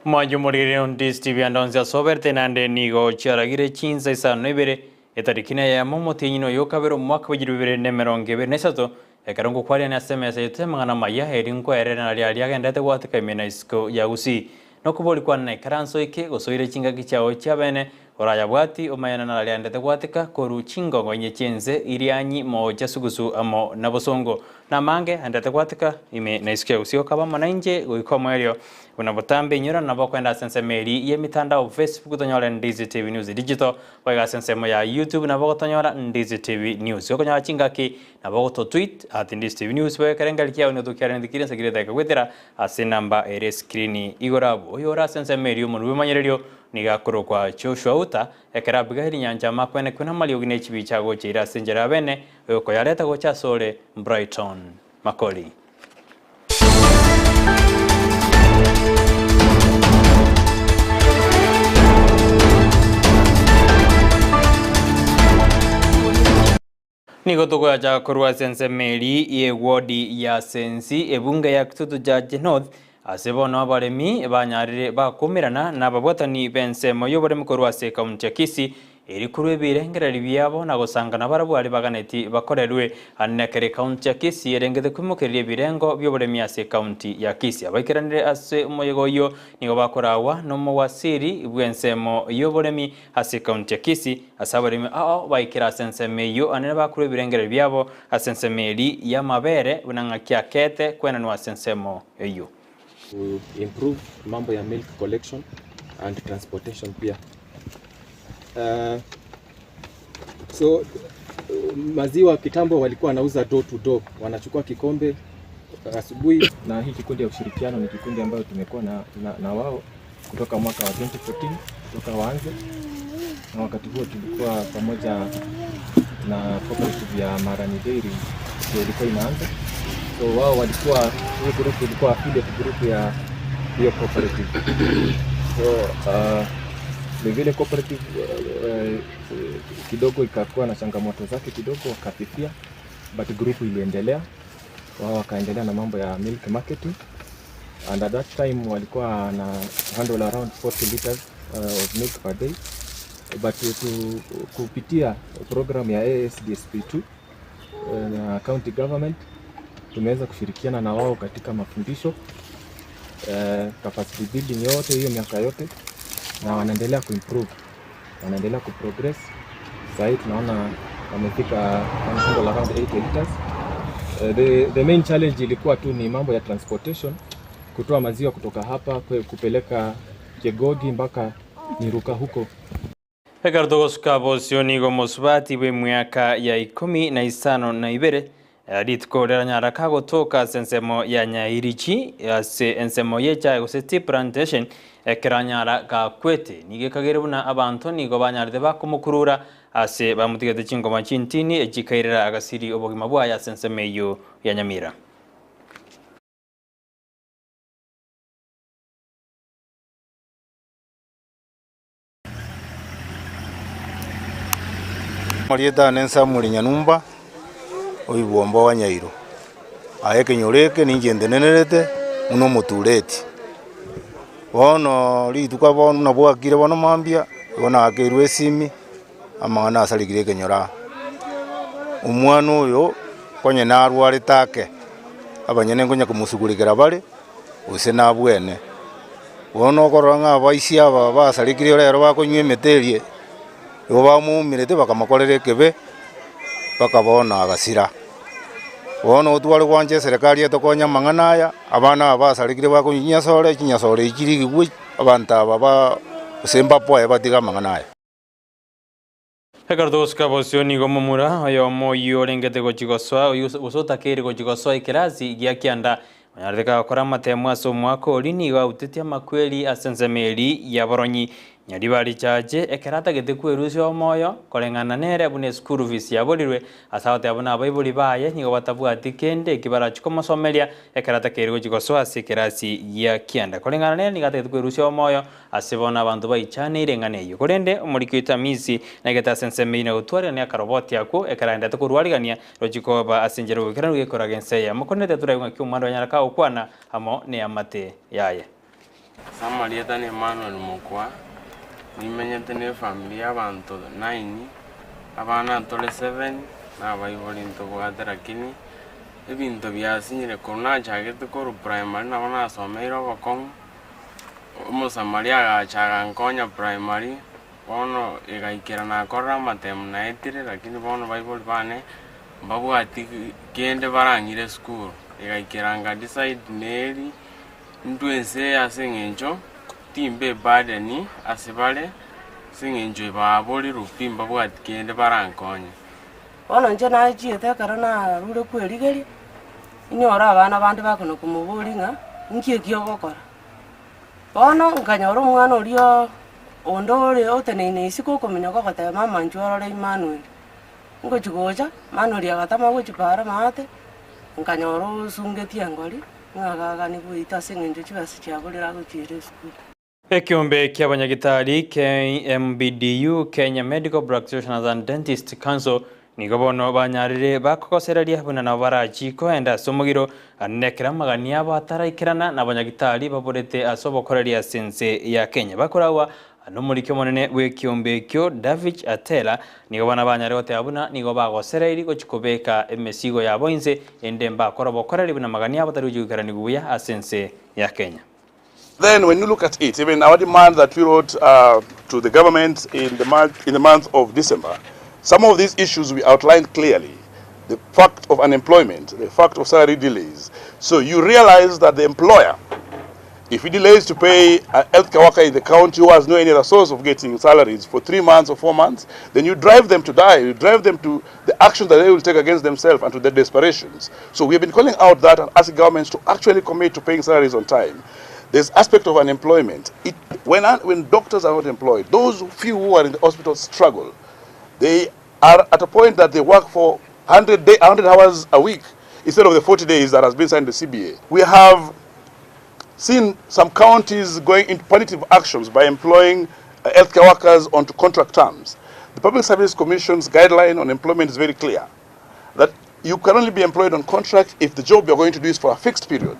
Mwanche omorigereria o Ndisi TV ande onsi ase oberete naende nigo chiaragire chinsa isano na ibere, etariki neyemo omotienyi oyo okabere omwaka bw'echilifu bibere na emerongo ebere na isato, ekero ngokwariania ase emesa yaito y'amang'ana amaya, eri nkwerere nario aria agenderete goatika ime na isiko ya Gusii. Nokobori kwane naikaranse oike, gose oire chingaki chiao chi'abene, Orayabwati omanyane nararia aendete gwatika korwa chingongo inye chi'ense, Irianyi, moocha, sugusu, amo na bosongo. Namange aendete gwatika ime na isiko ya gusii okaba amo nainche goika omoerio. Buna botambe inyora nabo okoenda ase ensemo eria y'emitandao Facebook tonyore Ndizi TV News Digital, boigo ase ensemo ya YouTube nabo ogotonyora Ndizi TV News. Okonyora chingaki nabo ogototweet at Ndizi TV News boigo ekerengerio kiao nigo tokiareneti kire ense kire edageka goetera ase enamba ere escreen igoro abwo. Oyore ase ensemo eria omonwe bw'emanyererio Nigo akorokwa Joshua Uta, ekero Abigaili nyancha amakwenekwe namariogi ne chibicha agocha ire ase enchera ya bene, oyokoyareta gocha asore Brighton Makori. Nigo togoacha korwa ase ensemo eria y'ewodi ya Sensi, ebunge ya Kitutu Church North, ase bono abaremi banyarire bakumirana nababwatani b'ensemo y'oboremi korwa ase ekaunti ya Kisii, eri korwa ebirengererio biabo na gosangana barabwo aria baganeti bakorerwe. Ande ekero ekaunti ya Kisii erengete koimokereria ebirengo bi'oboremi ase ekaunti ya Kisii. Abaikeranire ase omoyega oyio nigo bakoragwa nomowasiri bw'ensemo y'oboremi Ase ekaunti ya Kisii, ase abaremi ao baikire ase ensemo eyio anene bakorwa ebirengererio biabo ase ensemo eria y'amabere buna ng'aki akete kwenanwa ase ensemo eyio. To improve mambo ya milk collection and transportation pia. So maziwa kitambo walikuwa wanauza door to door, wanachukua kikombe asubuhi. Na hii kikundi ya ushirikiano ni kikundi ambayo tumekuwa na, na, na wao kutoka mwaka wa 2014 kutoka waanze, na wakati huo tulikuwa pamoja na cooperative ya Marani Dairy ndio ilikuwa inaanza. So wao walikuwa, hiyo group ilikuwa affiliate group ya hiyo cooperative. So vile cooperative kidogo ikakuwa na changamoto zake kidogo, wakafifia, but group iliendelea, wao wakaendelea na mambo ya milk marketing and at that time walikuwa na handle around 40 liters of milk per day but to, kupitia program ya ASDSP2 na county government tumeweza kushirikiana na wao katika mafundisho capacity building yote hiyo miaka yote, na wanaendelea kuimprove, wanaendelea kuprogress. Sasa hii tunaona wamefika handle around 80 liters. The main challenge ilikuwa tu ni mambo ya transportation, kutoa maziwa kutoka hapa kupeleka Kegogi mpaka Miruka huko. Ekero togosuka bosio nigo omosubati bw'emiaka ya ikomi na isano na ibere, rituko riranyara kagotoka ase ensemo ya Nyairichi ase ensemo y'echae gose tea plantation, ekero anyara gakwete. Nigo ekagere buna abanto nigo banyarete bakomokurura ase bamotigete chingoma chintini echikairera agasiri obogima bwaye ase ensemo eyio ya Nyamira. Amarieta ane Samuel Nyanumba, oibwomba wa Nyairo. Aye ekenyoro eke ninche ntenenerete buna omotureti. Bono rituko bono buna bwakire bono mambia, igo naakeirwe esimi, amang'ana asarigire ekenyoro aa. Omwana oyo konye narwarete ake, abanyene nkonya komosugurekera bare, gose nabwene. Bono okorora ng'a abaisia aba basarekire rero bakonywa emete eria, igo bamoumerete bakamokorera ekebe, mpaka bono agasira. Bono otware gwancha eserekari etokonye amang'ana aya, abana aba basarekire bakonywa chinyasore, chinyasore echi chirigigwe, abanto aba ba gose mbapoe batige amang'ana aya. Ekero togosika bosio nigo omomura oyomo oyio orengete gochia gosoa oyio gose otakeire gochia gosoa ekerasi gia kianda onyarete kagokora amatemo ase omwaka oria nigo autetie amakweri ase ensemo eria ya boronyi Nyaribari Chache ekero atagete kwerusia omoyo koreng'ana nere buna eschool fees yaborirwe Ase agoteba buna abaibori baye nigo batabwati kende eki barachie komosomeria ekero atakeire gochia gosoa ase ekerasi gia kianda. Koreng'ana nere nigo atagete kwerusia omoyo ase bono abanto baichaneire eng'ana eyio. Korende omoriki oito Hamisi naigete ase ensemo eyio na gotwarerania akaroboti akwo ekero aendete korwarigania rochie koba ase enchera y'oboikeranu gekoraga ense eyemo. Korende tetoraigwe ng'aki omwando onyare kagokwana amo neamate yaye. Ase amarieta na Emmanuel Mokwa, nimenyete na efamiri y'abanto nine, abana ntore seven, na abaibori ntobwate lakini ebinto biasinyire korwa nachagete korwa primary nabo nasomeire obokong'u, omosamaria agacha agankonya primary, bono egaikera nakorire amatemu naetire lakini bono baibori bane mbabwati kende barang'ire esukuru, egaikera nga decide neri. Intwe ense eye ase engencho timba eburden ase bare, ase engencho baborirwe pi mbabwati kende barankonye. Bono inche nachiete ekero narure kwerigeria, inyore abana bande bakona komoboria ng'a inki eki ogokora. Bono nkanyora omwana oria onde ore oteneine isiko okominyoka ogoteba mama inchuo orore Emmanuel. Ngochi gocha, Emmanuel agatama gochia paara maate, nkanyora osungetie engori. Ng'a agagani goita ase engencho chibesa chiaborire agochiera esukuru. Ekeombe ki'abanyagitari KMPDU, Kenya Medical Practitioners and Dentists Council, nigo bono banyarire bakogosereria buna nabo barachie koenda ase omogiro anene ekero amagani abo ataraikerana nabanyagitari baborete ase obokoreri ase ense ya Kenya. Bakoragwa nomoriki omonene bw'ekeombe ekio Davich Atela nigo bono banyare goteba buna nigo bagosereiri gochia kobeka emesigo yabo inse ende mbakora obokoreri buna magani abo tari gochia goikaranigwa buya ase ense ya Kenya. Then when you look at it, even our demand that we wrote to the government in the month of December, some of these issues we outlined clearly. The fact of unemployment, the fact of salary delays. So you realize that the employer, if he delays to pay a healthcare worker in the county who has no any other source of getting salaries for 3 months or 4 months, then you drive them to die. You drive them to the actions that they will take against themselves and to their desperations. So we have been calling out that and asking governments to actually commit to paying salaries on time. There's aspect of unemployment. When doctors are not employed, those few who are in the hospital struggle. They are at a point that they work for 100 hours a week instead of the 40 days that has been signed the CBA. We have seen some counties going into punitive actions by employing healthcare workers onto contract terms. The Public Service Commission's guideline on employment is very clear that you can only be employed on contract if the job you're going to do is for a fixed period.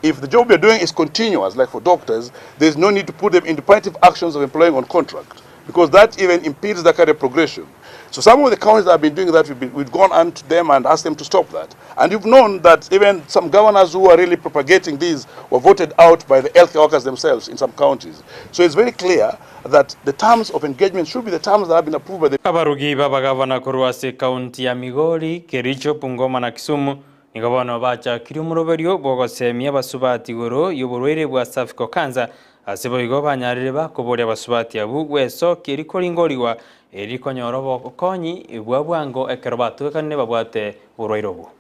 If the job you're doing is continuous, like for doctors, there's no need to put them into punitive actions of employing on contract because that even impedes their career progression. So some of the counties that have been doing that, we've gone on to them and asked them to stop that. And you've known that even some governors who are really propagating these were voted out by the healthcare workers themselves in some counties. So it's very clear that the terms of engagement should be the terms that have been approved by the Abarugi b'abagavana korwa ase ekaunti ya Migori, Kericho, Bungoma na Kisumu nigo bono bachakire omoroberio bwogosemia abasubati igoro y'oborwaire bwa cervical cancer ase boigo banyarire bakoboria abasubati abwo gwesokia erikoringorigwa erikonyora obokonyi bwa bwango ekero batuekanire babwate oborwaire obwo.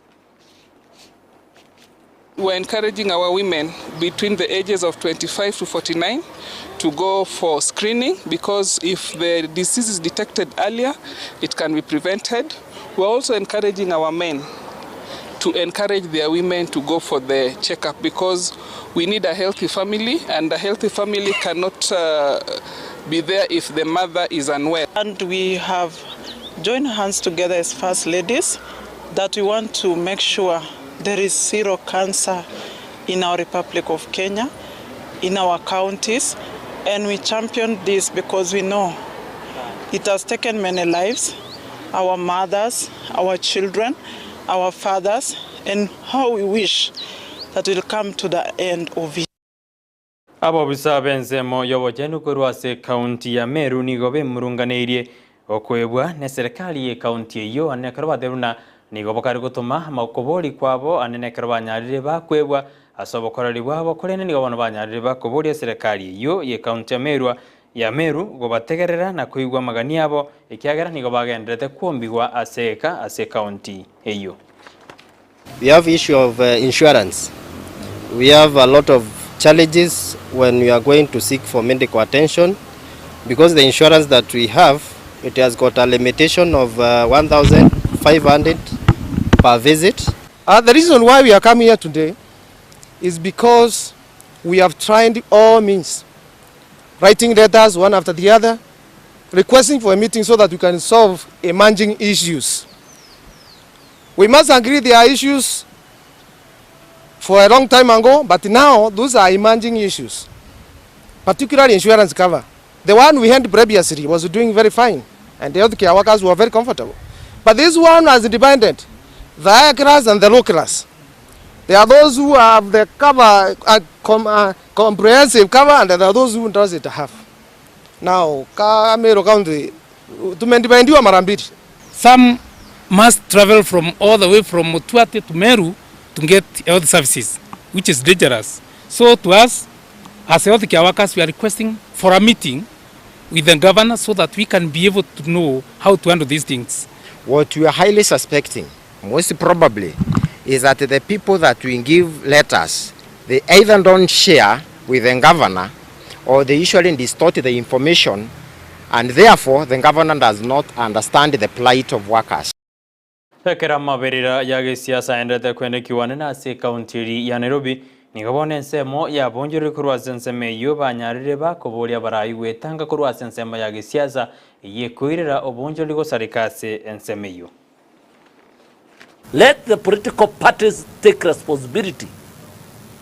We're encouraging our women between the ages of 25 to 49 to go for screening because if the disease is detected earlier, it can be prevented. We're also encouraging our men to encourage their women to go for the checkup because we need a healthy family, and a healthy family cannot be there if the mother is unwell. And we have joined hands together as First Ladies that we want to make sure there is zero cancer in our Republic of Kenya, in our counties, and we champion this because we know it has taken many lives, our mothers, our children, our fathers, and how we wish that we'll come to the end of it. Abobisa b'ensemo y'obochenu korwa ase ekaunti ya Meru nigo bemurunganeirie okwebwa na serikali y'ekaunti eyo ane ekero bateruna nigo bokari gotuma amakobori kwabo anene ekero banyarire bakwebwa ase obokoreri bwabo korende nigo bono banyarire bakoboria serikali eyo y'ekaunti ya Meru ya Meru gobategerera na koigwa amagani abo ekiagera nigo bagenderete kuombigwa ase eka ase ekaunti eyo. We have issue of insurance. We have a lot of challenges when we are going to seek for medical attention because the insurance that we have, it has got a limitation of 1,500 per visit. The reason why we are coming here today is because we have tried all means, writing letters one after the other, requesting for a meeting so that we can solve emerging issues. We must agree there are issues for a long time ago, but now those are emerging issues. particularly insurance cover. The one we had previously was doing very fine and the healthcare workers were very comfortable. But this one has divided the higher class and the low class. There are those who have the cover, comprehensive cover and there are those who doesn't have. Now, ka Meru County tumedividiwa mara mbili. Some must travel from all the way from Mutuati to Meru to get health services, which is dangerous. So to us, as healthcare workers, we are requesting for a meeting with the governor so that we can be able to know how to handle these things. What we are highly suspecting, most probably, is that the people that we give letters, they either don't share with the governor or they usually distort the information, and therefore the governor does not understand the plight of workers. Ekero amaberera ya gesiasa aenderete kwendekiwa nene ase ekaunti eri ya Nairobi, nigo bono ensemo yabonchorire korwa ase ensemo eyio banyarire bakoboria abarai gwetanga korwa ase ensemo ya gesiasa eyio ekoirera obonchoreri gosareka ase ensemo eyio. Let the political parties take responsibility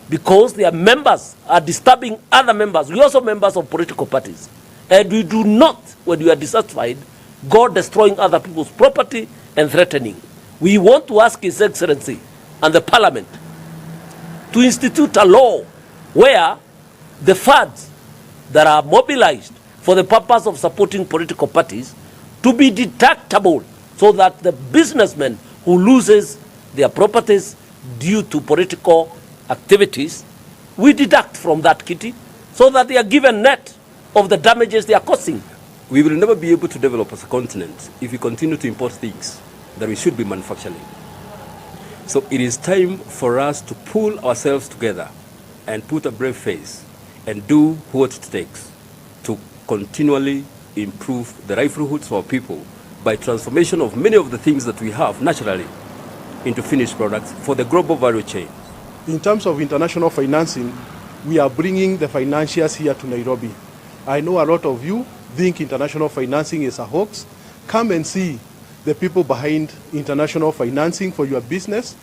because their members are disturbing other members. We are also members of political parties. And we do not, when we are dissatisfied, go destroying other people's property and threatening. We want to ask His Excellency and the Parliament to institute a law where the funds that are mobilized for the purpose of supporting political parties to be deductible so that the businessman who loses their properties due to political activities, we deduct from that kitty so that they are given net of the damages they are causing. We will never be able to develop as a continent if we continue to import things that we should be manufacturing. So it is time for us to pull ourselves together and put a brave face and do what it takes to continually improve the livelihoods of our people by transformation of many of the things that we have naturally into finished products for the global value chain. In terms of international financing, we are bringing the financiers here to Nairobi. I know a lot of you think international financing is a hoax. Come and see the people behind international financing for your business.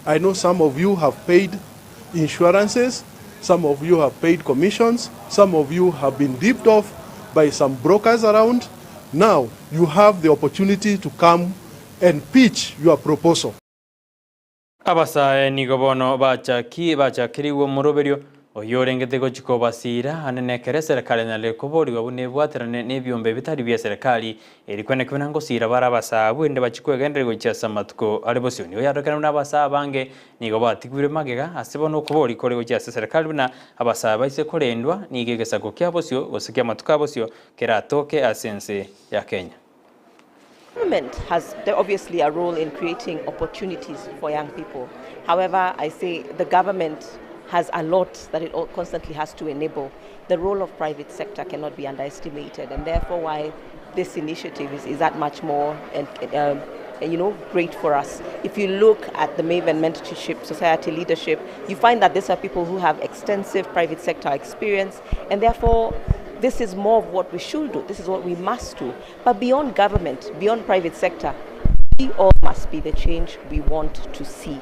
I know some of you have paid insurances, some of you have paid commissions, some of you have been ripped off by some brokers around. Now you have the opportunity to come and pitch your proposal. Abasae nigo bono bachaki bachakirigwe omoroberio oyio orengete gochia kobasira ane ekero eserekari enyarire koborigwa buna ebwaterane na ebiombe bitari bia eserekari eri kwenekwa buna ngosira bare abasae abwo erinde bachie kwegendereria gochia ase amatuko are bosio. Nigo yarorokana buna abasae abange nigo batigwire magega ase bono okoboria kore gochia ase eserekari buna abasae baise korendwa nigo egesaku kia bosio gose kia amatuko a bosio keratoke ase ense ya Kenya. Government has obviously a role in creating opportunities for young people. However, I say the government has a lot that it constantly has to enable. The role of private sector cannot be underestimated, and therefore why this initiative is, is that much more and you know great for us. If you look at the Maven Mentorship Society leadership, you find that these are people who have extensive private sector experience, and therefore this is more of what we should do. This is what we must do. But beyond government, beyond private sector, we all must be the change we want to see.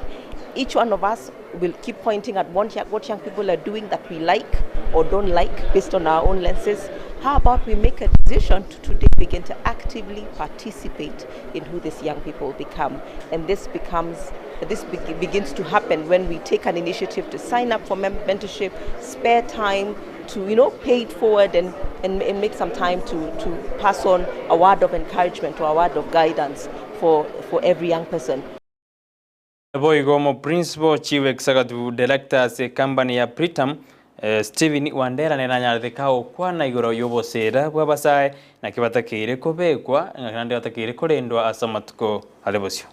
Each one of us will keep pointing at what young people are doing that we like or don't like based on our own lenses. How about we make a decision to today begin to actively participate in who these young people become? And this becomes this begins to happen when we take an initiative to sign up for mentorship, spare time to you know pay it forward and, and, and make some time to, to pass on a word of encouragement or a word of guidance for, for every young person. Boigo omo Principal Chief Executive Director ase company ya Britam eh, Stephen Wandera nere anyarete kagokwana igoro y'obosera bwa abasae naki batakeire kobekwa naende batakeire korendwa ase amatuko are bosio.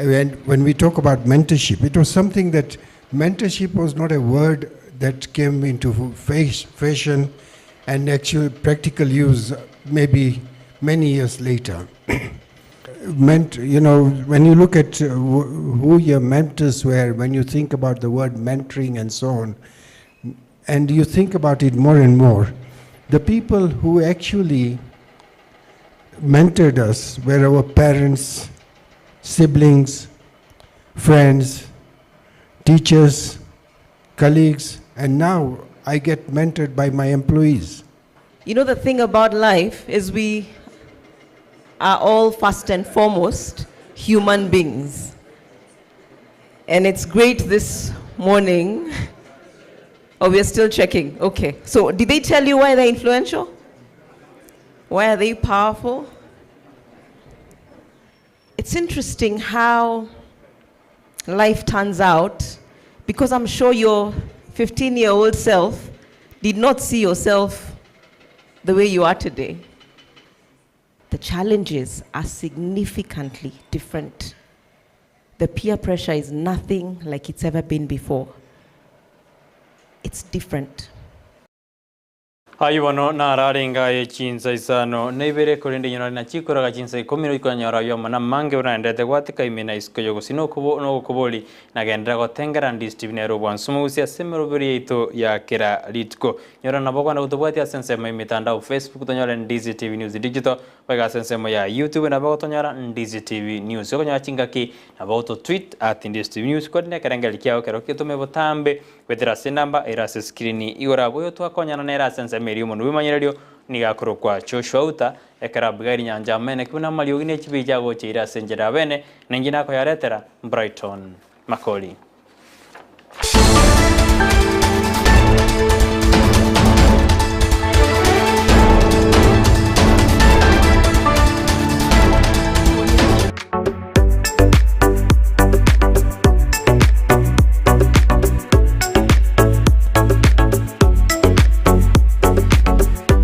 When, when we talk about mentorship, it was something that mentorship was not a word that came into fashion and actual practical use maybe many years later. Meant, you know, when you look at who your mentors were, when you think about the word mentoring and so on, and you think about it more and more, the people who actually mentored us were our parents, siblings, friends, teachers, colleagues, and now I get mentored by my employees. You know, the thing about life is we are all first and foremost human beings. And it's great this morning. Oh, we're still checking. Okay. So, did they tell you why they're influential? Why are they powerful? It's interesting how life turns out because I'm sure your 15 year old self did not see yourself the way you are today. The challenges are significantly different. The peer pressure is nothing like it's ever been before. It's different. Ayio bono nararenge aye chinsa isano na ibere, korende inye nore nachikoraga chinsa ikomi na oikonyora ayio amo namange buna naenderete gwatika ime na isiko y'ogosii na ogokobori, nagenderera gotengera ndistv nere obwansu mogusi ase emeroberi yaito ya kera rituko. Nyora nabo okogenda gotobwatia ase ensemo y'emetandao Facebook tonyore Ndizi TV News Digital, Goika ase ensemo ya YouTube nabo ogotonyora Ndizi TV News. Okonyora chingaki nabo ogoto tweet at Ndizi TV News korende ekerengererio kiao kero getome botambe goetera ase enamba ere ase screen igoro abwo oyo twakonyana nere ase ensemo eria omonwe bw'emanyererio nigo akorokwa Joshua Uta ekero Abigaili Nyancha amene ki buna amariogi ne chibicha agocheire ase enchera ya bene na inche nakoyaretera Brighton Makori.